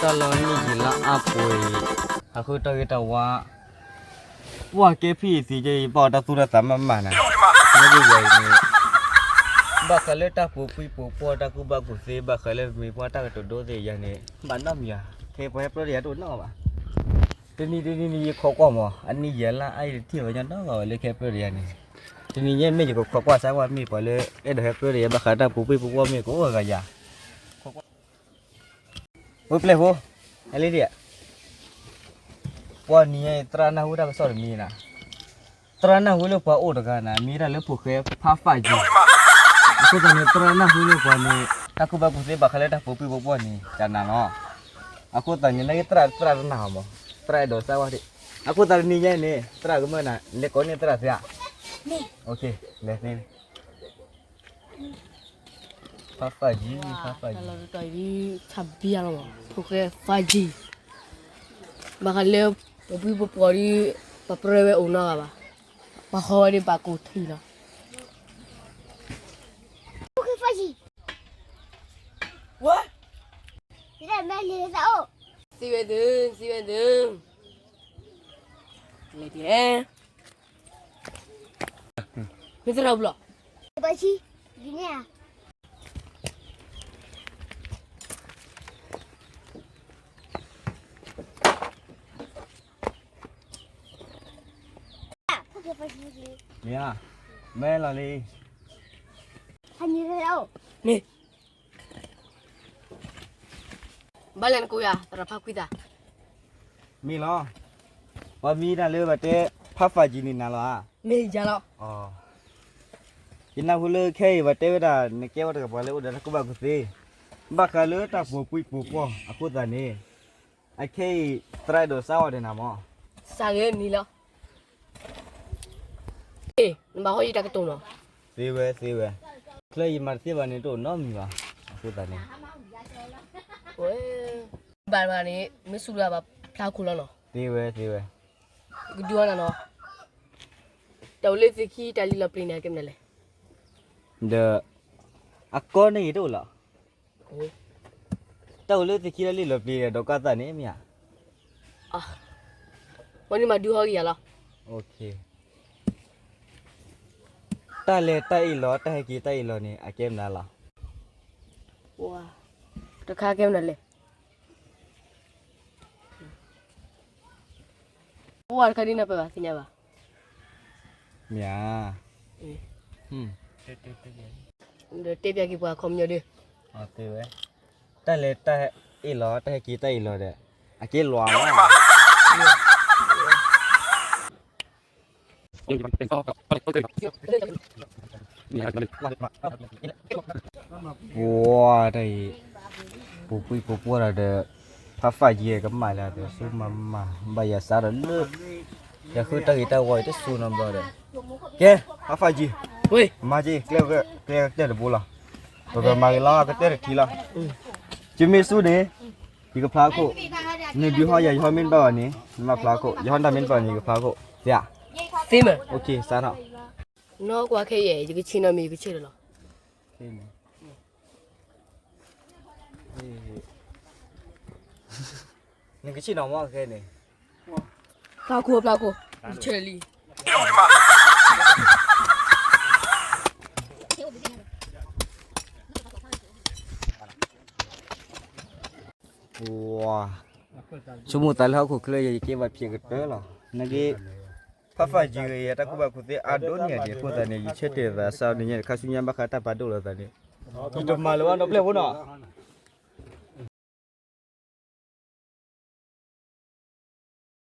လီၤနံၣ်ယံာ်လါအါပှဲၤအံၤ, အဃိတၢ်ဂ့ၤတၢ်ဝါ, ပှၤကဲဖံအံၤသံကဲအံၤ ဘၣ်အီၤတၢ်သူၣ်တၢ်သးမးမးနၤ, မ့ၢ်ဂ့ၤယၤအံၤန့ၣ်, ဘၣ်ဃးလၢတၢ်ပူၤပံၤပူၤပှီၢ် တၢ်ကူၣ်ဘၣ်ကူၣ်သ့ ဘၣ်ဃးလၢမ့ၢ်ပှၤတၢ်ကတိၤဒိသ့ၣ်ယၤန့ၣ် ဘၣ်နီတမံၤဧါ, ခဲပှၤဟဲပြၢတယၤတအိၣ်နီတဂၤဘၣ်. တနံၤတနံၤန့ၣ် ယခိးကွၢ်မး အနံၣ်ယံာ်လါအါအံၤတထံၣ်ဘၣ်ညီနီတဂၤဝဲလၢခဲပြၢတယၤန့ၣ်, တနံၤညါမ့ၢ်ယကခိးကွၢ်စၢ်ဝဲမ့ၢ်ပှၤလၢ အဲၣ်ဒိးဟဲပြၢတယၤ ဘၣ်ဃးတၢ်ပူၤပံၤပူၤပှီၢ်မ့ၢ်ကအိၣ်ဂၤယၤ ဝဲပျဲၢ်ဖိ, ဟဲလံဒံး, ပှၤနံၤညါအံၤ သရၣ်နၢ်ဟူတၢ်ကစီၣ်တမံၤနၤ, သရၣ်နၢ်ဟူလၢပှၤအိၣ်တဂၤနၤ မံၤတၢ်လၢဖိၣ်ဃဲဖးဖးယံၤ, အဃိသတးန့ၣ် သရၣ်နၢ်ဟူလၢပှၤန့ၣ် တၢ်ကူၣ်ဘၣ်ကူၣ်သ့ဘၣ်ဃးလၢတၢ်ပူၤပံၤပူၤပှီၢ်န့ၣ် ကနၤလီၤ, အဃိသတးန့ၣ် နကသရၣ်သရၣ်တနၢ်ဟူမး, သရၣ်အဲၣ်ဒိးစၢ်ဝဲဒၣ်, အဃိသတးတနံၤညါအံၤန့ၣ် သရၣ်ကမၢနၤ လဲၤကိးန့ၢ်သရၣ်သ့ဧါ, လဲၤသ့ ဖးဖးယံၤ, ဖးဖးယံၤ, ဆၣ်ဘံလီၤ, ဖိၣ်ဃဲဖးယံၤ, ဘၣ်ဃးလၢ ပပှံပပှီၤဒီး ပပြၢဝဲအိၣ်နီတဂၤဘၣ်, ပှၤဃီဝဲဒီးဘၣ်ကိၢ်ထံးလီၤ, ဖိၣ်ဃဲဖးယံၤ, ဝဲ, သံဝဲဒု, သံဝဲဒု, လဲၤဒ်လဲၣ် မ့ၢ်သရၣ်ဘျီ, ဘၣ်ဆံ, ဒ်န့ၣ်ဧါ, မ့ၢ်ဧါ, မ့ၢ်လီၤလံ, မ့ၢ် ဘၣ်လဲၣ်နကိးယၤ သရၣ်ဖးခွံသး, မ့ၢ်လီၤ, ပှၤမံၤတၢ်လၢဘၣ်တဲ ဖးဖးယံၤန့ၣ်နၤလီၤဧါ, မ့ၢ်ယၤလီၤ, ယနၢ်ဟူလၢခဲအံၤဘၣ်တဲဝဲဒၣ် နကဲဝဲတကပၤလၢအိၣ်ဒီးတၢ်ကူၣ်ဘၣ်ကူၣ်သ့, ဘၣ်ဃးလၢတၢ်ပူၤပှံၤပူၤပှီၢ်အဃိသတးန့ၣ်, အခဲအံၤ သရၣ်အဲၣ်ဒိးစၢ်အီၤဒီးနၤမး, စၢ်ဂ့ၤနံၤလီၤ နဘၣ်ဟီယတၢ်ကတိၤနီၤ, သ့ဝဲသ့ဝဲ, ချၢယမၤတသ့ဘၣ်န့ၣ် တအိၣ်နီတမံၤဘၣ်, အဃိသတးန့ၣ်, ဘၣ်ဘၣ်န့ၣ် မ့ၢ်စူၢ်တဂၤဘၣ်ဖျါခိၣ်လီၤနီၤ, သ့ဝဲသ့ဝဲ, ကဒုအီၣ်နၤနီၤ, တၢ်အိၣ်လၢသ့ၣ်ခံတၢ်လံၣ်လီၤပျံၤန့ၣ် အကဲမနုၤလဲၣ်, ဒီး, အကီန့ၣ်ဂ့ၤတအိၣ်လီၤ တၢ်အိၣ်လၢသ့ၣ်ခံလၢလံၣ်လီၤပျံၤဒီး ဒီးကၢ်သၣ်န့ၣ်မ့ၢ်ဧါ, ဝဲန့ၣ်မၤဒုးဟီဂံၢ်ယၤလီၤ, တၢ်လဲၤတၢ်အ့ၣ်လီၤ တၢ်ဟဲက့ၤတၢ်အ့ၣ်လီၤန့ၣ် အကဲမနုၤလီၤ, တခါကဲမနုၤလဲၣ်, ပှၤတခါဒ်နၢ်ပၢၢ်ဘၣ် သ့ၣ်ညါဘၣ်, မ့ၢ်ဧါ, ဒီးတဲပျးက့ၤပှၤခီပညီဒီး, တၢ်လဲၤတၢ်အ့ၣ်လီၤ တၢ်ဟဲက့ၤတၢ်အ့ၣ်လီၤဒီး, အကဲလီၤလီၤ ပှၤတၢ်အံၤ, ပူၤကွံာ်ပူၤကွံာ်ဒီး, ဖးဖးယံၤကမၣ်လၢ်ဒီး ဆူမၤမၤ ဘၣ်ယၤစးဒီးလၢ, ယဃုတၢ်ဂ့ၤတၢ်ဝါအံၤတစူၤနီတဘျီဒီး, ကဲ, ဖးဖးယံၤ, မၤက့ၤ ကျဲကတၢၢ်တဘိလီၤ, ပကမၤက့ၤလီၤကတၢၢ်တထံလီၤ, ယမ့ၢ်ဆူၣ်န့ၣ်, ယကဖျါခိၣ်, နဒုးဟီယၤ ယဟီမ့ၢ်တဘၣ်ဘၣ်န့ၣ် နဘၣ်ဖျါခိၣ် ယဟီတၢ်မ့ၢ်တဘၣ်န့ၣ် ယကဖျါခိၣ်, သ့ဧါ, သ့မး, စးထီၣ်, နီၢ်ကွၢ်ခဲအံၤ ယကဆ့ၣ်နီၤမ့ၢ်ယကဆ့ၣ်လီၤ, နကဆ့ၣ်နီၤမ့ၢ်ခဲန့ၣ်, ဖျါခိၣ်ဖျါခိၣ်, ယဆ့ၣ်လံ ဆိကမိၣ်သးလၢဟီၣ်ခိၣ်ချၢယၤ ယကဲဘၣ်ဖျဲးကတၢၢ်လီၤ, နက့, ဖးဖးယံၤဂ့ၤ ယတၢ်ကူၣ်ဘၣ်ကူၣ်သ့အါဒိၣ်န့ၢ်ဒံးအဃိသတးန့ၣ် ယဆၢတဲာ်သးစးန့ၣ် ယခါဆူညါဘၣ်ဃးတၢ်ပာ်ဒိၣ်လိာ်သးန့ၣ်, ယတမၤလၢၤဘၣ်နီတဘျီဖိနီၤ